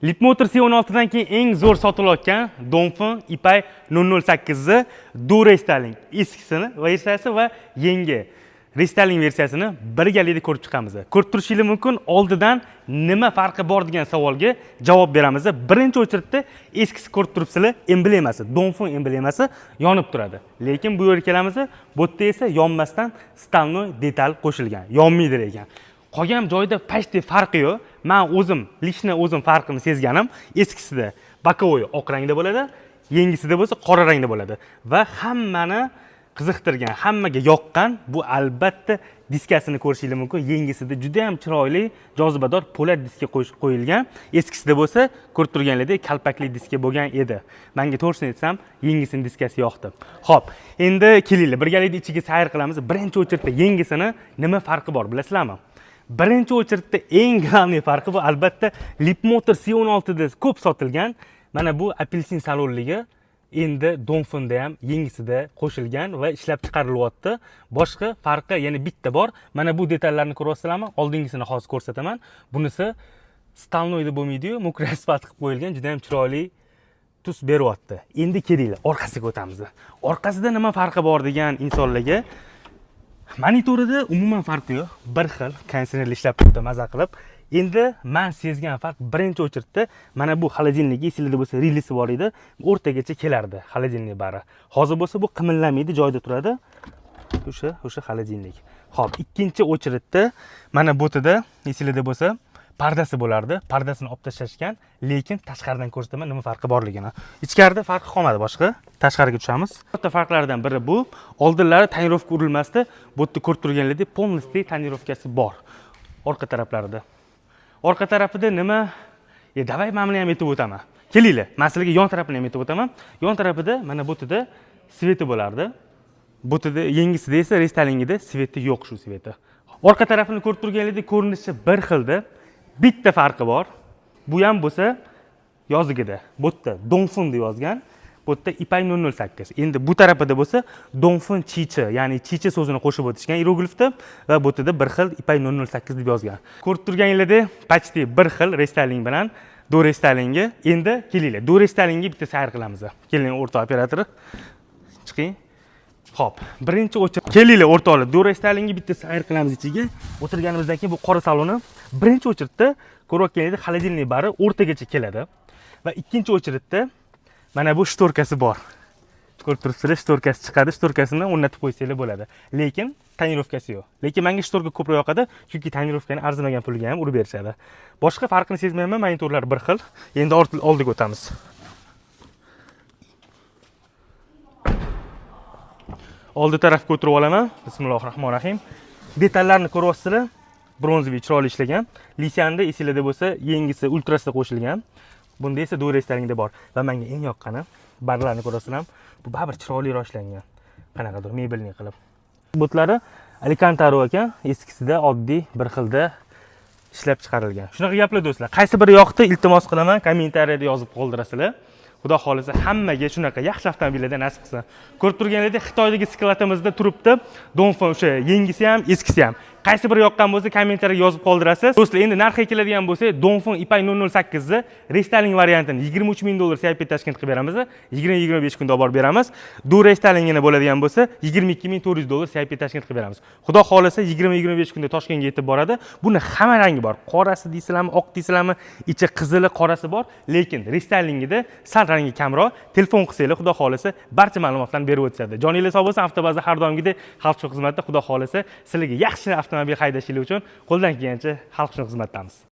Leapmotor C16 dan keyin eng zo'r sotilayotgan Dongfeng Ipay 008 ni до рестайлинг eskisini versiyasi va yangi рестайлинг versiyasini birgalikda ko'rib chiqamiz. Ko'rib turishingiz mumkin, oldidan nima farqi bor degan savolga javob beramiz. Birinchi очередь da eskisi ko'rib turibsizlar, emblemasi, Dongfeng emblemasi yonib turadi. Lekin bu yerga kelamiz, bu yerda esa yonmasdan стальной detal qo'shilgan, yonmaydi ekan. Qolgan joyda почти farqi yo'q. Man o'zim, лично o'zim farqini sezganim, eskisida боковой oq rangda bo'ladi, yangisida bo'lsa qora rangda bo'ladi. Va hammani qiziqtirgan, hammaga yoqqan bu albatta diskasini ko'rishingiz mumkin. Yangisida juda ham chiroyli, jozibador po'lat diska qo'yilgan. Eskisida bo'lsa ko'rib turganlaridek kalpakli diska bo'lgan edi. Menga to'g'risini aytsam, yangisini diskasi yoqdi. Xo'p, endi kelinglar, birgalikda ichiga sayr qilamiz. Birinchi очередь da yangisini nima farqi bor, bilasizlarmi? Birinchi очередь da eng главный farqi bu albatta Leapmotor C16 da ko'p sotilgan mana bu apelsin salonligi endi Dongfengda ham yangisida qo'shilgan va ishlab chiqarilyapti. Boshqa farqi yana bitta bor. Mana bu detallarni ko'ryapsizlarmi? Oldingisini hozir ko'rsataman. Bunisi стальной da bo'lmaydi-yu, мокрый asfalt qilib qo'yilgan, juda ham chiroyli tus beryapti. Endi kelinglar, orqasiga o'tamiz. Orqasida nima farqi bor degan insonlarga, monitorida umuman farqi yo'q. Bir xil konditsionerlar ishlab turibdi maza qilib. Endi man sezgan farq birinchi очередь da mana bu холодильник, esinglarda bo'lsa, relesi bor edi, o'rtagacha kelardi холодильник bari. Hozir bo'lsa bu qimirlamaydi, joyida turadi. O'sha холодильник. Xo'p, ikkinchi очередь da mana bu yerda esinglarda bo'lsa pardasi bo'lardi. Pardasini olib tashlashgan, lekin tashqaridan ko'rsataman nima farqi borligini. Ichkarida farqi qolmadi boshqa. Tashqariga tushamiz. Katta farqlardan biri bu oldinlari тонировка urilmasdi. Bu yerda ko'rib turganlaridek полностью тонировка si bor orqa taraflarida. Orqa tarafida nima? Давай mana buni ham aytib o'taman. Kelinglar, man sizlarga yon tarafini ham aytib o'taman. Yon tarafida mana bu yerda свет i bo'lardi. Bu yerda yangisida esa рестайлинг ida свет i yo'q, shu свет i. Orqa tarafini ko'rib turganlaridek ko'rinishi bir xilda. Bitta farqi bor. Bu ham bo'lsa yozigida. Bu yerda Dongfeng deb yozgan. Bu yerda Ipay 008. Endi bu tarafida bo'lsa Dongfeng Chichi, ya'ni Chichi so'zini qo'shib o'tishgan iyeroglifda va bu yerda bir xil Ipay 008 deb yozgan. Ko'rib turganinglardek почти bir xil рестайлинг bilan до рестайлинг i. Endi kelinglar, до рестайлинг ga bitta sayr qilamiz. Keling, o'rtoq operatori. Chiqing. Xo'p, birinchi o'chir. Kelinglar, o'rtoqlar, до рестайлинг ga bitta sayr qilamiz ichiga. O'tirganimizdan keyin bu qora saloni birinchi очередь da ko'rayotganingizdek холодильник bari o'rtagacha keladi. Va ikkinchi очередь da mana bu шторка si bor. Ko'rib turibsizlar, шторка si chiqadi, шторка sini o'rnatib qo'ysanglar bo'ladi. Lekin тонировка si yo'q. Lekin menga шторка ko'proq yoqadi, chunki тонировка ni arzimagan pulga ham urib berishadi. Boshqa farqini sezmayman, monitorlar bir xil. Endi oldiga o'tamiz. Oldi tarafga o'tirib olaman. Bismillahir rohmanir rohim. Detallarni ko'ryapsizlar. Бронзовый chiroyli ishlagan. Lisanda esinglarda bo'lsa, yengisi ultrasida qo'shilgan. Bunda esa до рестайлинг da bor. Va menga eng yoqqani, barlarni ko'rasizlar, bu baribir chiroyliroq ishlangan. Qanaqadir mebelniy qilib. Butlari Alcantara ekan, eskisida oddiy bir xilda ishlab chiqarilgan. Shunaqa gaplar, do'stlar. Qaysi biri yoqdi, iltimos qilaman, kommentariyada yozib qoldirasizlar. Xudo xohlasa hammaga shunaqa yaxshi avtomobillardan nasib qilsin. Ko'rib turganingizdek Xitoydagi склад imizda turibdi Dongfeng o'sha yengisi ham, eskisi ham. Qaysi biri yoqqan bo'lsa, kommentariyada yozib qoldirasiz. Do'stlar, endi narxiga keladigan bo'lsak, Dongfeng Ipay 008 ni рестайлинг variantini 23 ming dollar CIP Tashkent qilib beramiz. 20-25 kunda olib borib beramiz. До рестайлинг ini bo'ladigan bo'lsa, 22 ming 400 dollar CIP Tashkent qilib beramiz. Xudo xohlasa 20-25 kunda Toshkentga yetib boradi. Buni hamma rangi bor. Qorasi deysizlarmi, oq deysizlarmi, ichi qizili, qorasi bor, lekin рестайлинг ida sal rangi kamroq. Telefon qilsanglar, xudo xohlasa barcha ma'lumotlarni berib o'tishadi. Joninglar sog' bo'lsin, Avtobaza har doimgidek xalq uchun xizmatda. Xudo xohlasa sizlarga yaxshi avtomobil haydashinglar uchun qo'ldan kelgancha xalq uchun xizmatdamiz.